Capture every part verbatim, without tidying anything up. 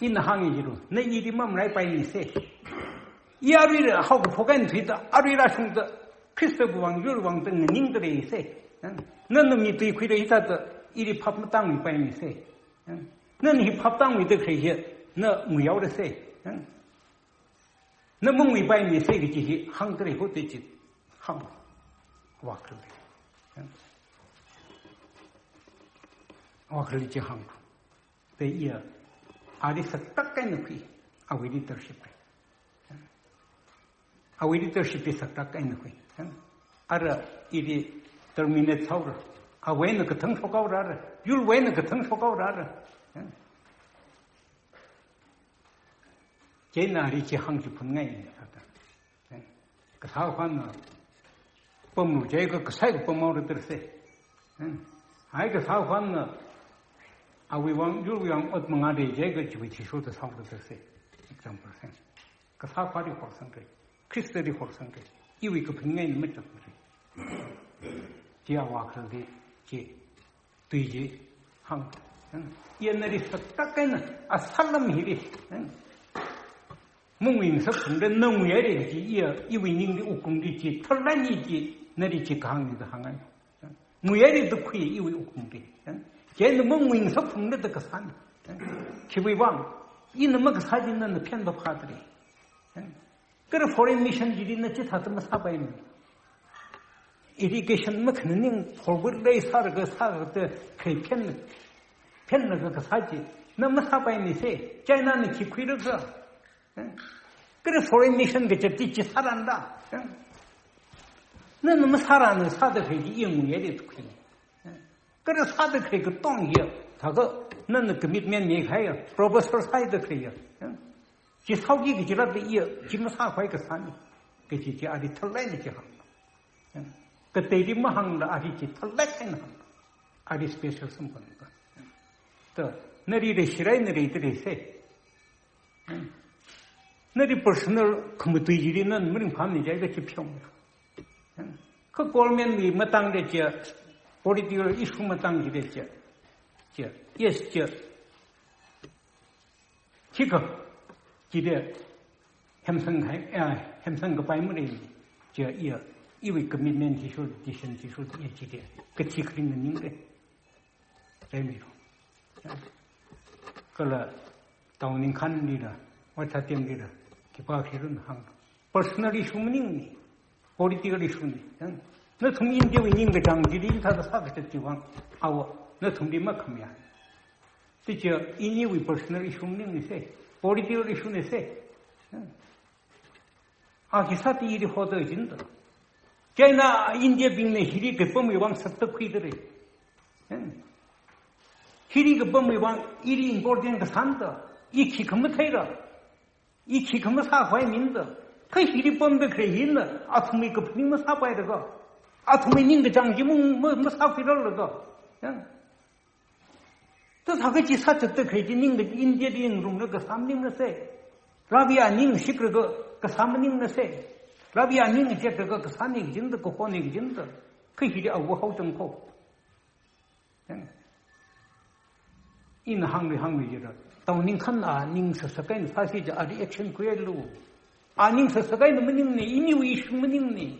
Ina hāngi jilu, na ili mamrai paimisa. I aruila haokaphok eina thuida, aruila shungda, Khristawui vang, yurwui vang da nganingda leisa. Nana mi tuikhuida hithāda, ili phap matangmi paimisa. Nana hi phap tangmida khalei hi, na nguihaorasa. Na mangui paimisa kaji hi hāngda lei hoda chi hāng. Awui khareli. Awui khareli chi hāng. Te iya, ali saktak eina khui, awui leadership. Awui leadership hi saktak eina khui. Ara ili terminate sāhaora. Awui eina kathang shokhaora ara. Yurwui eina kathang shokhaora ara. Chieina ali chi hāngchiphunngai ni sāda. Kasā khana pamlu jiakha kasai kapam haora tarse. Hai kasā khana awui vang, yurwui vang ot mangā lei jiakha chiwui thishoda sāhaora tarse. Example se. Kasā khali horsangre. Khristali horsangre. Iwui kaphaningai ni machakre. Chi awui khareli chi. Tui chi hāng. Iya nali saktak eina asālam hili. Manguingasakphungda na nguihaira chi iya, iwui ningli wuklungli chi, tharlāk eina chi, nali chi kahāngni da hāngngai. Nguihaira da khui iwui wuklungli. Chieina manguingasakphungda da kasāna. Khiwui vang, ina makasā chi nana phenpaphāda lei. Kha foreign mission chili na chithāda masāpaimana. Irrigation makhanā ning forward lei sālaga sāda khalei phen, phenlaga kasā chi na masāpaimisa. China na khi khuilaga. Kha foreign mission kachatti chi sāranda. Nana masāranu sāda khalei chi iya nguihaira da khui. Kha sāda khalei katong hi, thākha nana commitment mikahai, professor sāda khalei. Chi sāki kaji rāda iya, chi masākhavai kasāna. Kaji chi ali tharlāk eina chi hāng. Kateili mahāngla ali chi tharlāk eina hāng. Ali special samphang. Ta, nali leishirai, nali da leisa. Nali personal khamatui chili nana maringphāmana jiakha chi pheomira. Kha government wui matangli chi, political issue matang chili chi. Chi, yes chi. Khikha, chili hemsang hai, eh, hemsang kapai maleimana. Chi iya, iwui commitment thisho, decision thisho iya chili. Kathi kharing nganingre. Remiro. Kala Taoningkhanlila, Vāchattemlila, khipākha run hāng. Personal issue maningmana, political issue na. Nathum India wui ningkachāng chili hithāda sākazat chiwui vang, awo, nathumli makhamayā. Chi chi iniwui personal issue maningnasa, political issue nasa. A khi sāda ili hoda jin da. China India bingna hili kapamwui vang saktak khuida lei. Hili kapamwui vang ili important kasāna da. I khikha matheira. I khikha masākhavai mina da. Kha hili pamda khalei hina, athumwui kaphaning masāpaira kha. Athumwui ningkachāng chi mung ma-, masākhuirarla kha. Thākha chi sāzatda khalei chi ningda India li ngarumlaga kasā maningnasa. Rabi aning shiklaga kasā maningnasa. Rabi aning shiklaga kasāna kajina da, kahona kajina da. Kha hili awo haochang kho. Ina hāngli hāngli jira. Taoningkhan aning sasak eina sāsi ja ali action khuilu. Aning sasak eina maningne, iniwui issue maningne.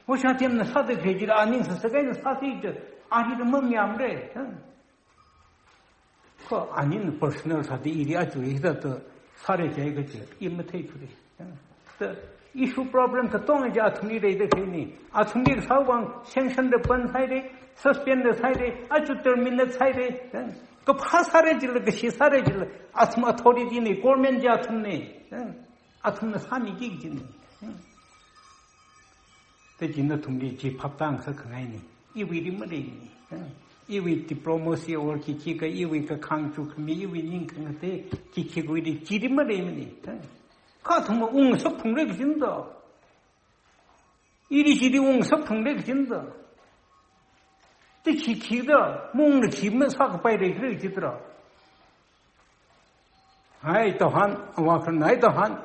Vāchattemna sāda khalei chili aning sasak eina sāsi ja, ali da mamayāmara. Kha anina personal sāda ili aja hithāda sāra jiakha chi, i matheithura. Ta issue problem katonga chi athumli leida khaleina. Athumli kasāwui vang sanction da ban sāhaira, suspend da sāhaira, aja terminate sāhaira. Kaphā sāra jila, kashi sāra jila, athum authority na, government chi athumna. Athumna sāmiki kajina. Ta chi nathumli chi phaptāngasak khangaina. Iwuili maleimana. Iwui diplomacy or khikhi kha iwui kakhang chukhami, iwui ning khangatei khikhi khuili chili maleimana. Kha athumna ungngasakphungra kajina da. Ili chili ungngasakphungra kajina da. Ti khikhi da, mungna khi masākapai leikhala kajidara. Hai, tawhan, awakhan, hai, tawhan,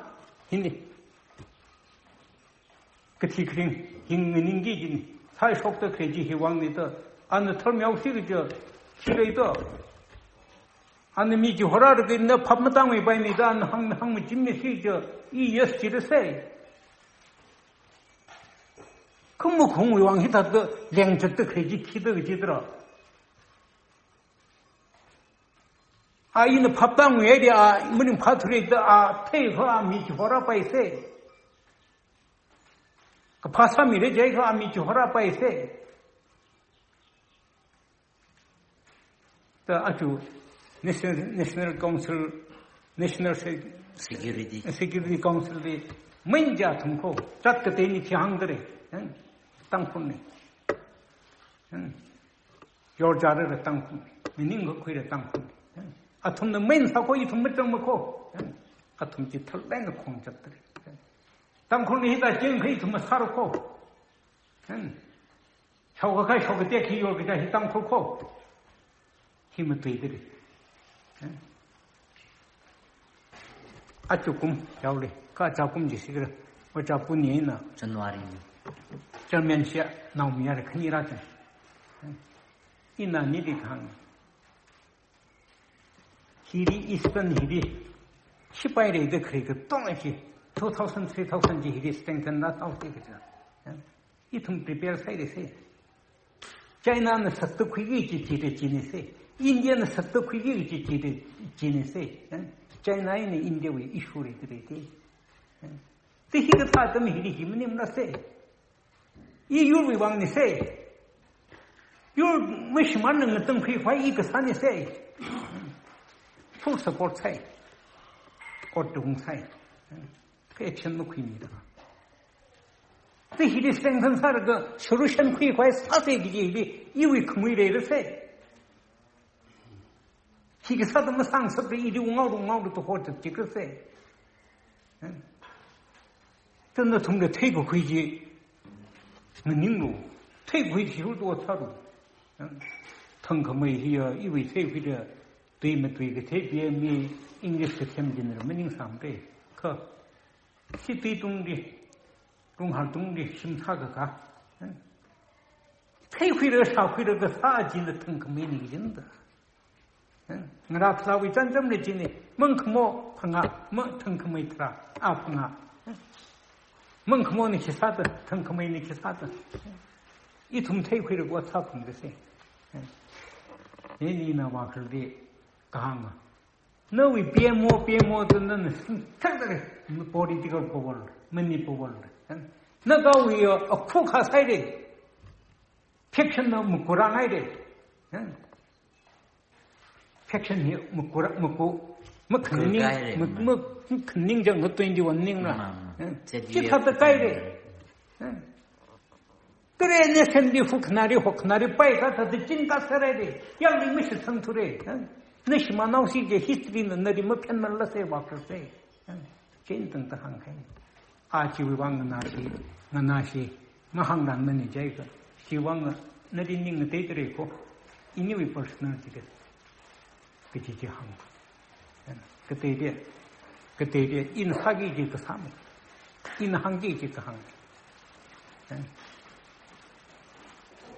hina. Kathi kharing, hi nganingki kajina. Sāshokda khalei chi hiwui vangna da, ana tharmeosi kaja, Khi leito. Ana mi chihorālaga ina phap matangmipaimida ana hāng, hāngmachinmishi chi, i yes jida sei. Khamakhungwui vang hithāda lengzatda khalei chi khida kajidara. A ina phap tangmihaida a maningphāthuida a theikha a mi chihorāpai sei. Kaphā sāmira jiakha a mi chihorāpai sei. Da aja National, National Council, National Se-, Security. Security Council li main chi athum kho, chat kateini khi hāngdalei, hmm, Tangkhulna. Hmm. Yorchālala Tangkhulna, maningakha khuila Tangkhulna. Hmm. Athumna main sākho, ithum machangmakho. Hmm. Athum chi thālāk eina khongzatdalei. Hmm. Tangkhulna hithā chingkha ithum masārakho. Hmm. Shaokakha shaokatei khi yorkaja hi Tangkhul kho. Hi matuidalei. Aja kum yaoli, kha aja kum chi sikra, aja kum ni eina. January. Chairman shia naomayara khani rāchang. Ina nili kahāng. Hili Eastern hili shipai leida khalei katonga chi, two thousand, three thousand chi hili strengthen na tau te kaja. Ithum prepare sāhaira sei. China na sakta khuiki kaji chida china sei. India na sakta khuiki kaji chida china sei. China eina India wui issue leidalei te. Te hikathā atam hili hi maningmana sei. I yurwui vangna sei. Yur mashimānna ngatangkhui khavai i kasāna sei. Full support sai. Court dung sai. Kha action makhuimida. Te hili strengthen sālaga solution khuikhavai sāsa kaji hili iwui khamui leira sei. Hi kasāda masāngasakla ili ungaolu ungaolu tuhot chikra sei. Te nathumla theikakhui chi maninglu. Theikakhui chi hulu ot sālu. Thangkhamei hiya iwui theikhuida tui matui kathei B M E English kathem china maningsāmara. Kha city tungli, lunghar tungli shim sākakā, theikhuilaga shākhuilaga sā china thangkhameina kajina da. Ngarā tharāwui chānjamna china, mangkhamo phangā, ma thangkhamei tharā, a phangā. Mangkhamona khi sāda, thangkhameina khi sāda. Ithum theikhuilaga ot sāphungra sei. Nini na vākharli kahānga. Nawui P M O, P M O da nana singthakdalei, political power, money power. Nagawui akhu khasai lei. Faction na makurang ai lei. Faction hi makura, maku, makhaning, Kurkai lei, mak-, ma. Mak-, makhaning jang ka twenty-one ning na. Ma, ma. Chithāda kai lei. Kare ne sendi fu khanari ho khanari pai kathāda chin kasārai de. Yangli mashitsangthure. Nashimānao si je history na nali maphenmala sei vākra sei. Chin tangda hāngkahai. A chiwui vang nganāshi, nganāshi, mahāngranmana jiakha. Chiwui vang nali ning ngateitare ko. Iniwui personal jide. Kaji chi hāng. Kateide, kateide, ina sāki kaji kasāmei. Ina hāngki kaji kahāng.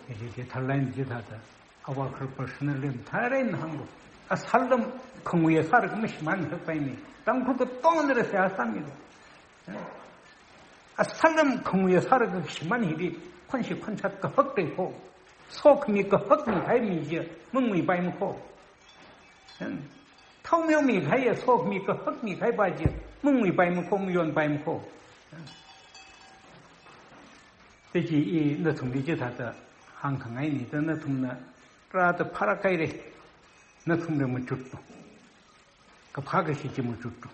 Kaji chi tharlāk eina chithāda. Avākharli personal lam tharlāk eina hānglu. Asālam khangui sālaga mashimānthakpaimei. Tangkhul katonga nara seihā sāmilu. Asālam khangui sālaga shimān hili khonshi khonshat kahak lei ko. Sokhami kahak mikahai mi chi manguipaima ko. Thaomeo mikahai ya sokhami kahak mikahai pa chi manguipaima ko, mayonpaima ko. Te chi i nathumli chithāda hāngkhangaina da nathumna rāda pharākhaire. Nathumla machutlu. Kaphā kashi chi machutlu.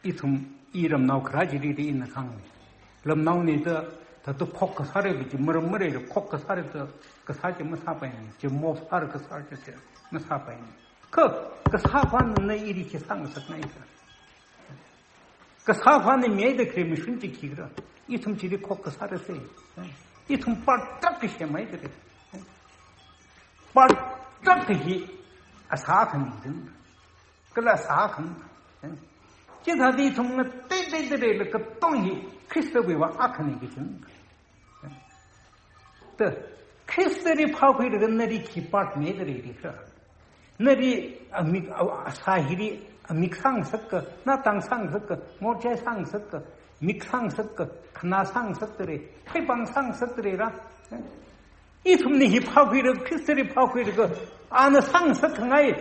Ithum, i ramnao kharā chili da ina kahāng. Ramnaona da, thāda khok kasāra kaji maram maleila khok kasāra da, kasā chi masāpaimana, chi mop sāra kasā chi chi masāpaimana. Kha, kasā pāna ili khi sāngasakngai da. Kasā pāna mihaida khalei mashun chi khikhala. Ithum chili khok kasāra sei. Ithum part tarākha semhaida lei. Part tarākha hi asā khani din. Kala sākhang. Chithāda ithum ngateiteida leila katonga hi Khristawui vang akhana kajina. Ta, Khristali phākhuilaga nali khi part mida lei di kha. Nali amik, a, asā hili amik sāngasaka, natang sāngasaka, morchai sāngasaka, mik sāngasaka, khanā sāngasakta lei, khaipāng sāngasakta leira. Ithumna hi phākhuilaga, Khristali phākhuilaga, ana sāngasakngai,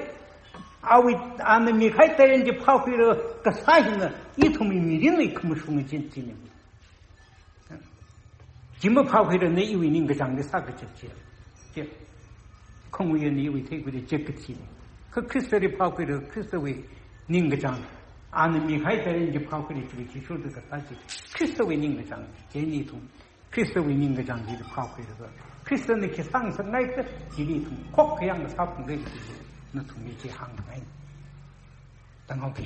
awui, ana mikahai talent chi phākhuilaga kasā hina, ithumwui mirinwui khamashung chi china. Chi maphākhuilaga na iwui ningkachāngli sākachi chi. Chi. Khongwui eina iwui theikhuida chi kachi. Kha Khristali phākhuilaga Khristawui ningkachāng, ana mikahai talent chi phākhuilaga chi, chi shurda kasā chi, Khristawui ningkachāng. Chieina ithum Khristawui ningkachāng chili phākhuilaga, Khristana khi sāngasakngaika, chili ithum khokkha yangkasā phungda kachi, nathumli chi hāngngai. Tangau ke.